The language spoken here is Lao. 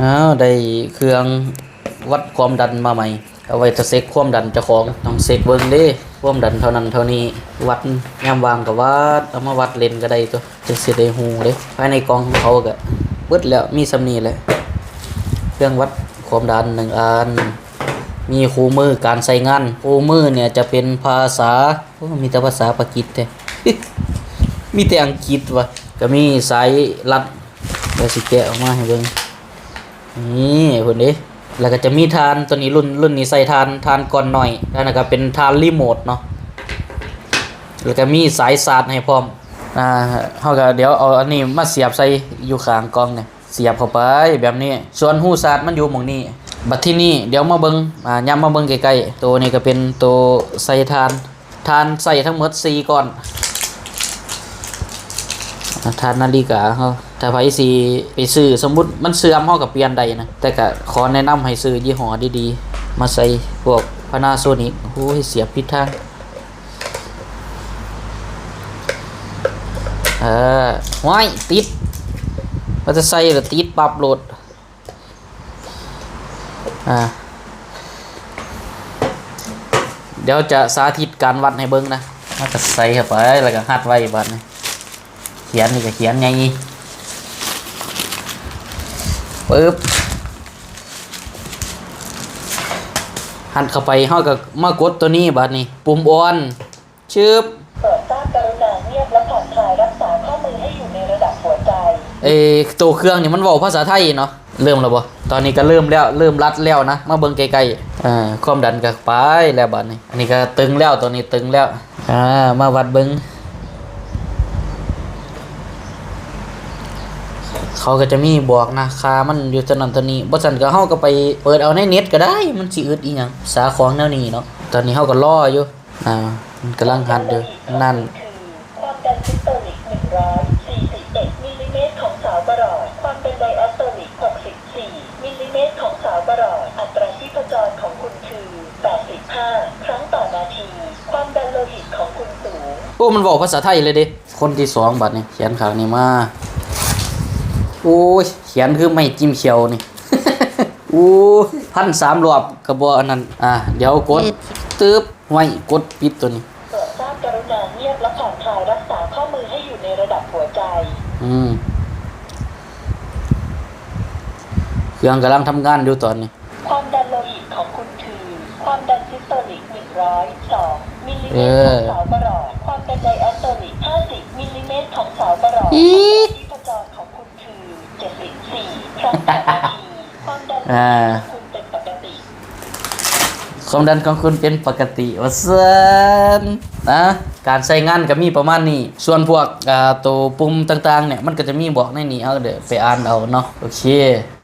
ອ້າວ ໄດ້ເຄື່ອງວັດຄວາມດັນມາໃໝ່ ເອົາໄວ້ຖ້າເຊັກຄວາມດັນເຈົ້າຂອງ. ຕ້ອງເຊັກເບິ່ງເດ້ ຄວາມດັນເທົ່ານັ້ນເທົ່ານີ້. ວັດ ຍາມວ່າງກໍວັດ ເອົາມາວັດເຫຼັ້ນກໍໄດ້ຕົວະ ຈັ່ງຊິໄດ້ຮູ້ເດ້. ພາຍໃນກ່ອງຂອງເຂົາກໍເບິດແລ້ວ ມີສ່ຳນີ້ແຫຼະ. ເຄື່ອງວັດຄວາມດັນໜຶ່ງອັນ ມີຄູ່ມືການໃຊ້ງານ. ຄູ່ມືນີ້ຈະເປັນພາສາ ໂອ້ ມີແຕ່ພາສາປາກິດແທ້ ມີແຕ່ອັງກິດວ່າ. ກໍມີສາຍລັດ ດຽວຊິແກະອອກມາໃຫ້ເບິ່ງ. ນີ້ພຸ້ນເດ້. ແລ້ວກໍຈະມີຖ່ານ ຕົວນີ້ລຸ້ນ ລຸ້ນນີ້ໃສ່ຖ່ານ ຖ່ານກ້ອນນ້ອຍ. ແລ້ວນັ້ນກໍເປັນຖ່ານຣີໂມດເນາະ. ແລ້ວກໍມີສາຍຊາດໃຫ້ພ້ອມ. ອ່າ ເຮົາກໍດຽວເອົາອັນນີ້ມາສຽບໃສ່ຢູ່ຂ້າງກ່ອງນີ້ ສຽບເຂົ້າໄປແບບນີ້. ສ່ວນຮູຊາດມັນຢູ່ໝ່ອງນີ້. ບັດທີນີ້ດຽວມາເບິ່ງ ອ່າ ຫຍັບມາເບິ່ງໃກ້ໆ. ໂຕນີ້ກໍເປັນໂຕໃສ່ຖ່ານ. ຖ່ານໃສ່ທັງໝົດສີ່ກ້ອນ. ອ່າ ຖ່ານນາລິກາເຮົາ ຖ້າໃຜຊິໄປຊື້ ສົມມຸດມັນເສື່ອມ ເຮົາກໍປ່ຽນໄດ້ນະ, ແຕ່ກໍຂໍແນະນຳໃຫ້ຊື້ຍີ່ຫໍ້ດີໆ ມາໃສ່ພວກພານາໂຊນິກ. ໂອ້ຍ ສຽບຜິດທາງ. ເອີ ຫ້ວຍ ຕິດ ວ່າຈະໃສ່ລະຕິດປັບໂລດ. ອ່າ ດຽວຈະສາທິດການວັດໃຫ້ເບິ່ງນະ. ເຮົາກໍໃສ່ເຂົ້າໄປ ແລ້ວກໍຮັດໄວ້ບາດນີ້. ຂຽນນີ້ກໍຂຽນໃຫຍ່ ປຶບ ຮັດເຂົ້າໄປ. ເຮົາກໍມາກົດຕົວນີ້ບາດນີ້ ປຸ່ມອ່ອນ. ຊຶບ ໂปรดทราบกรุณาเงียบและผ่อนคลายรักษาข้อมือให้อยู่ในระดับหัวใจ ເອີ ໂຕເຄື່ອງນີ້ມັນເວົ້າພາສາໄທເນາະ. ເລີ່ມແລ້ວບໍ່? ຕອນນີ້ກໍເລີ່ມແລ້ວ ເລີ່ມລັດແລ້ວນະ. ມາເບິ່ງໃກ້ໆ ເອີ ຄວາມດັນກໍໄປແລ້ວບາດນີ້. ອັນນີ້ກໍຕຶງແລ້ວ ຕອນນີ້ຕຶງແລ້ວ. ອ່າ ມາວັດເບິ່ງ ເຂົາກໍຈະມີບອກນະ ຄ່າມັນຢູ່ເທົ່ານັ້ນເທົ່ານີ້. ບໍ່ຊັ້ນກໍເຮົາກໍໄປເປີດເອົາໃນເນັດກໍໄດ້ ມັນຊິອຶດອີ່ຫຍັງ ສາຂອງແນວນີ້ເນາະ. ຕອນນີ້ເຮົາກໍລໍຢູ່. ອ່າ ມັນກຳລັງຮັດຢູ່ນັ້ນ. ຄວາມດັນຊີສໂຕລິກ ໜຶ່ງຮ້ອຍສີ່ສິບເອັດ ມິລລີແມັດຂອງສາວປະຫຼອດ. ຄວາມດັນໄດແອັສໂຕລິກ ຫົກສິບສີ່ ມິລລີແມັດຂອງສາວປະຫຼອດ. ອັດຕາຊີພະຈອນຂອງຄຸນຄື ແປດສິບຫ້າ ຄັ້ງຕໍ່ນາທີ. ຄວາມດັນໂລຫິດຂອງຄຸນສູງ. ໂອ້ ມັນເວົ້າພາສາໄທເລີຍເດ້. ຄົນທີສອງບາດນີ້ ຂຽນຂ້າງນີ້ມາ. ໂອ້ຍ ຂຽນຄືໄມ້ຈິ້ມຂຽວນີ້. ໂອ້ຍ ພັນສາມລອບກໍບໍ່ອັນນັ້ນ. ອ່າ ດຽວກົດ ຕຶບ ຫ້ວຍ ກົດປິດຕົວນີ້. ໂปรดทราบกรุณาเงียบและผ่อนคลายรักษาข้อมือให้อยู่ในระดับหัวใจ. ອືມ ເຄື່ອງກຳລັງທຳງານຢູ່ຕອນນີ້. ความดันโลหิตของคุณคือ ความดันซิสโตลิก หนึ่งร้อยสอง มิลลิเมตรของสาวประหลอด. ความดันไดแอสโตลิก ห้าสิบ มิลลิเมตรของสาวประหลอด. อัตราชีพจรของคุณคือ เจ็ดสิบสี่ ครั้งต่อนาที. ความดันโลหิตของคุณเป็นปกติ. ຄວາມດັນຂອງຄຸນເປັນປົກກະຕິ ວ່າຊັ້ນນະ. ການໃຊ້ງານກໍມີປະມານນີ້. ສ່ວນພວກ ອ່າ ໂຕປຸ່ມຕ່າງໆເນີ້ຍ ມັນກໍຈະມີບອກໃນນີ້ ເຮົາກໍໄດ້ໄປອ່ານເອົາເນາະ. ໂອເຄ.